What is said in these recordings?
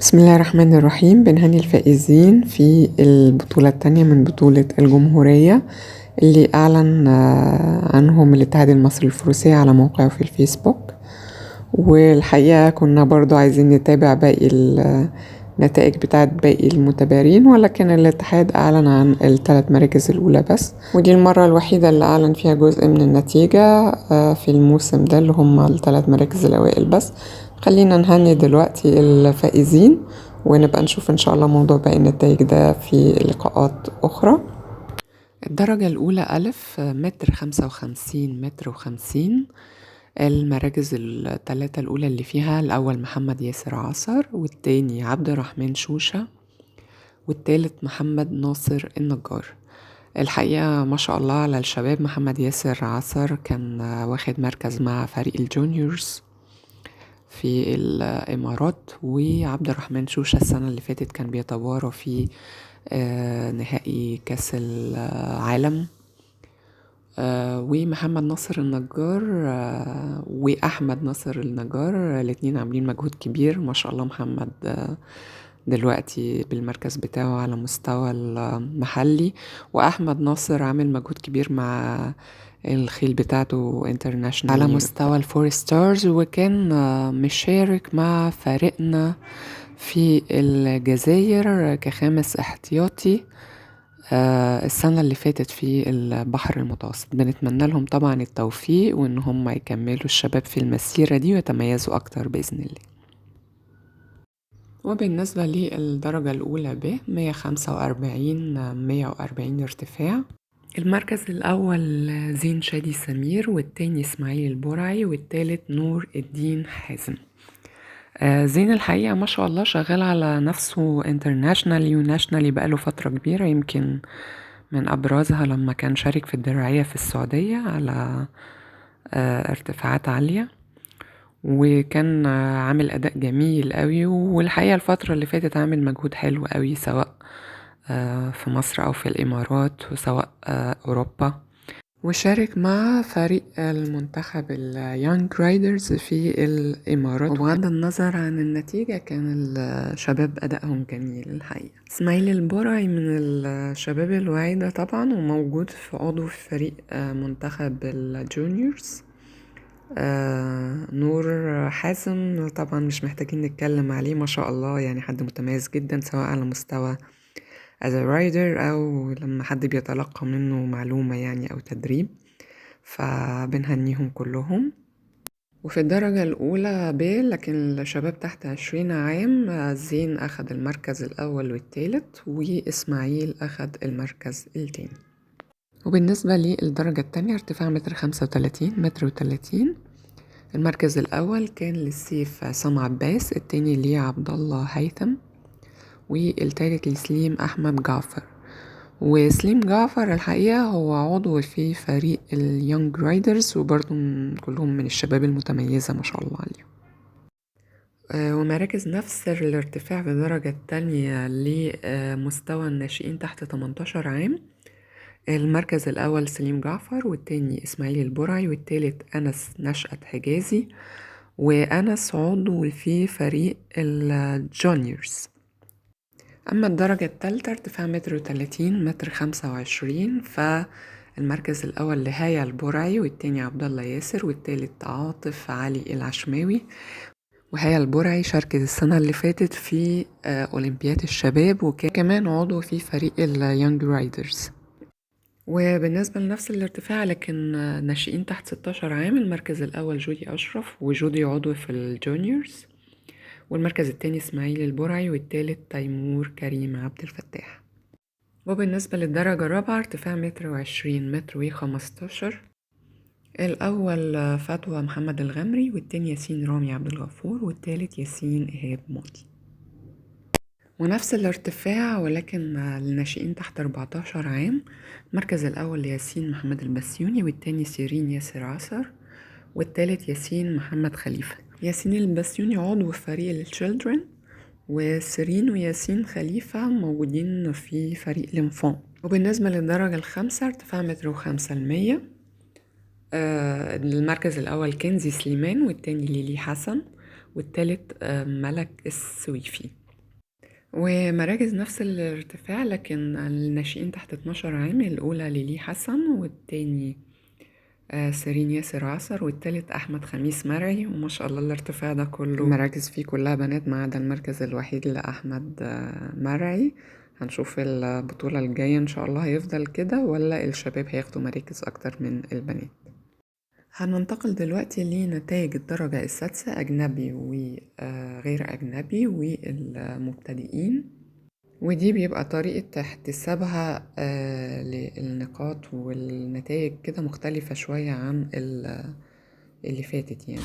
بسم الله الرحمن الرحيم. بنهني الفائزين في البطولة الثانية من بطولة الجمهورية اللي أعلن عنهم الاتحاد المصري للفروسية على موقعه في الفيسبوك. والحقيقة كنا برضو عايزين نتابع باقي النتائج بتاعت باقي المتبارين، ولكن الاتحاد أعلن عن الثلاث مراكز الأولى بس، ودي المرة الوحيدة اللي أعلن فيها جزء من النتيجة في الموسم ده اللي هم الثلاث مراكز الأوائل بس. خلينا نهني دلوقتي الفائزين ونبقى نشوف إن شاء الله موضوع باقي النتائج ده في لقاءات أخرى. الدرجة الأولى ألف، متر 55 متر و50. المراكز الثلاثة الأولى اللي فيها الأول محمد ياسر عصر، والتاني عبد الرحمن شوشة، والتالت محمد ناصر النجار. الحقيقة ما شاء الله على الشباب، محمد ياسر عصر كان واخد مركز مع فريق ال juniors في الإمارات، وعبد الرحمن شوشة السنة اللي فاتت كان بيتبارى في نهائي كأس العالم، ومحمد ناصر النجار وأحمد ناصر النجار، الاتنين عاملين مجهود كبير ما شاء الله. محمد دلوقتي بالمركز بتاعه على مستوى المحلي، وأحمد ناصر عامل مجهود كبير مع الخيل بتاعته international على مستوى ال four stars، وكان مشارك مع فريقنا في الجزائر كخامس احتياطي السنة اللي فاتت في البحر المتوسط. بنتمنى لهم طبعا التوفيق وان هم يكملوا الشباب في المسيرة دي ويتميزوا اكتر بإذن الله. وبالنسبة للدرجة الأولى ب 145 140 ارتفاع، المركز الأول زين شادي سمير، والتاني إسماعيل البرعي، والتالت نور الدين حازم. زين الحقيقة ما شاء الله شغال على نفسه internationally و nationally بقاله فترة كبيرة، يمكن من أبرزها لما كان شارك في الدرعية في السعودية على ارتفاعات عالية، وكان عامل أداء جميل قوي. والحقيقة الفترة اللي فاتت عامل مجهود حلو قوي، سواء في مصر أو في الإمارات وسواء أوروبا، وشارك مع فريق المنتخب ال young riders في الإمارات. وبغض النظر عن النتيجة كان الشباب أدائهم جميل الحقيقة. إسماعيل البرعي من الشباب الواعدة طبعا، وموجود في عضو في فريق منتخب ال juniors. نور حازم طبعا مش محتاجين نتكلم عليه، ما شاء الله، يعني حد متميز جدا سواء على مستوى as a rider أو لما حد بيتلقى منه معلومة يعني أو تدريب، فبنهنيهم كلهم. وفي الدرجة الأولى ب لكن الشباب تحت 20 عام، زين أخد المركز الأول والثالث، وإسماعيل أخد المركز التاني. وبالنسبة للدرجة التانية ارتفاع متر 35 متر و30، المركز الأول كان للسيف عصام عباس، التاني ليه عبد الله هيثم، والتالت لسليم أحمد جعفر. وسليم جعفر الحقيقة هو عضو في فريق ال young riders، وبرضه كلهم من الشباب المتميزة ما شاء الله عليهم. ومراكز نفس الارتفاع في الدرجة التانية لمستوى الناشئين تحت 18 عام، المركز الأول سليم جعفر، والتاني إسماعيل البرعي، والتالت أنس نشأت حجازي، وأنس عضو في فريق ال juniors. أما الدرجة التالتة ارتفاع متر و30 متر 25، فالمركز الأول لهايا البرعي، والتاني عبد الله ياسر، والتالت عاطف علي العشماوي. وهايا البرعي شاركت السنة اللي فاتت في أولمبياد الشباب، وكمان عضو في فريق ال young riders. وبالنسبة لنفس الارتفاع لكن ناشئين تحت 16 عام، المركز الأول جودي أشرف، وجودي عضو في ال juniors، والمركز التاني إسماعيل البرعي، والتالت تيمور كريم عبد الفتاح. وبالنسبة للدرجة الرابعة ارتفاع متر و20 متر و15، الأول فدوى محمد الغمري، والتاني ياسين رامي عبد الغفور، والتالت ياسين إيهاب ماضي. ونفس الارتفاع ولكن للناشئين تحت 14 عام، المركز الأول لياسين محمد البسيوني، والتاني سيرين ياسر عصر، والتالت ياسين محمد خليفة. ياسين البسيوني عضو في فريق ال children، وسيرين وياسين خليفة موجودين في فريق ال enfants. وبالنسبة للدرجة الخامسة ارتفاع متر و5 المية، المركز الأول كنزي سليمان، والتاني ليلي حسن، والتالت ملك السويفي. ومراكز نفس الارتفاع لكن الناشئين تحت 12 عام، الأولى ليلي حسن، والتاني سيرين ياسر عصر، والتالت أحمد خميس مرعي. وما شاء الله الارتفاع ده كله المراكز فيه كلها بنات ما عدا المركز الوحيد لأحمد مرعي. هنشوف البطولة الجاية إن شاء الله هيفضل كده ولا الشباب هياخدوا مراكز أكتر من البنات. هننتقل دلوقتي لنتائج الدرجة السادسة أجنبي وغير أجنبي والمبتدئين، ودي بيبقى طريقة احتسابها للنقاط والنتائج كده مختلفة شوية عن اللي فاتت يعني.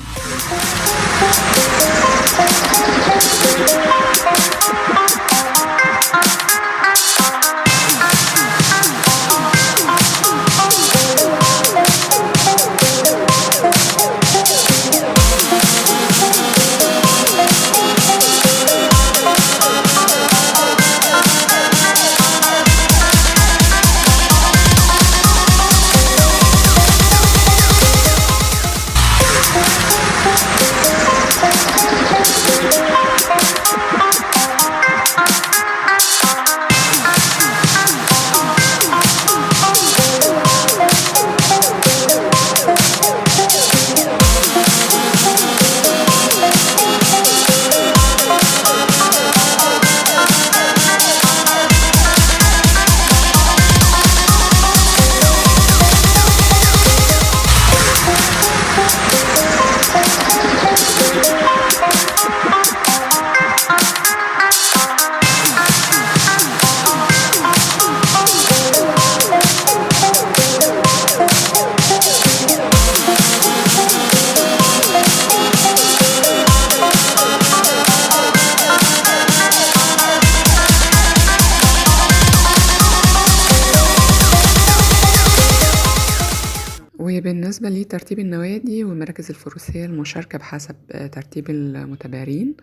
وبالنسبة لترتيب النوادي والمراكز الفروسية المشاركة بحسب ترتيب المتبارين،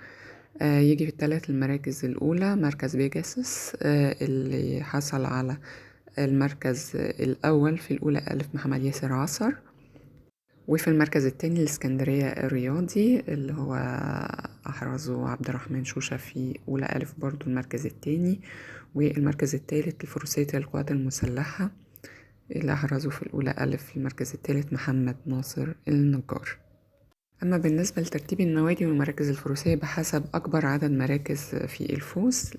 يجي في الثلاث المراكز الأولى مركز بيجاسوس اللي حصل على المركز الأول في الأولى ألف محمد ياسر عصر، وفي المركز الثاني الإسكندرية الرياضي اللي هو أحرزه عبد الرحمن شوشة في أولى ألف برضو المركز الثاني، والمركز الثالث لفروسية القوات المسلحة اللي أحرزه في الأولى ألف في المركز الثالث محمد ناصر النجار. أما بالنسبة لترتيب النوادي والمراكز الفروسية بحسب أكبر عدد مراكز في الفوز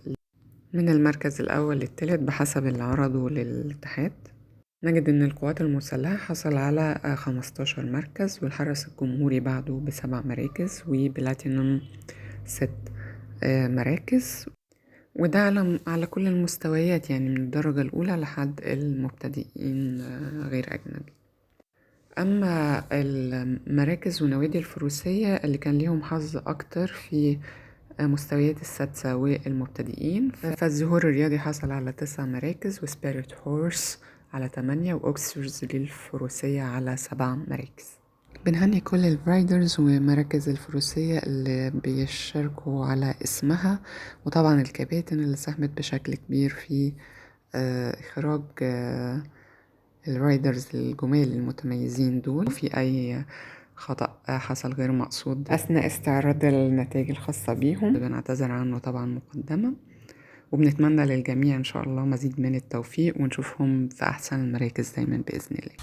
من المركز الأول للثالث بحسب اللي عرضه للاتحاد، نجد أن القوات المسلحة حصل على 15 مركز، والحرس الجمهوري بعده ب7 مراكز، وبلاتينوم 6 مراكز، وده على كل المستويات يعني من الدرجة الأولى لحد المبتدئين غير أجنبي. أما المراكز ونوادي الفروسية اللي كان ليهم حظ أكتر في مستويات السادسة والمبتدئين، فالزهور الرياضي حصل على 9 مراكز، وسبيريت هورس على 8، وأوكسفورد للفروسية على 7 مراكز. بنهني كل ال riders ومراكز الفروسية اللي بيشاركوا على اسمها، وطبعا الكباتن اللي ساهمت بشكل كبير في إخراج ال riders الجمال المتميزين دول. وفي أي خطأ حصل غير مقصود أثناء استعراض النتائج الخاصة بيهم بنعتذر عنه طبعا مقدما، وبنتمنى للجميع إن شاء الله مزيد من التوفيق ونشوفهم في أحسن المراكز دايما بإذن الله.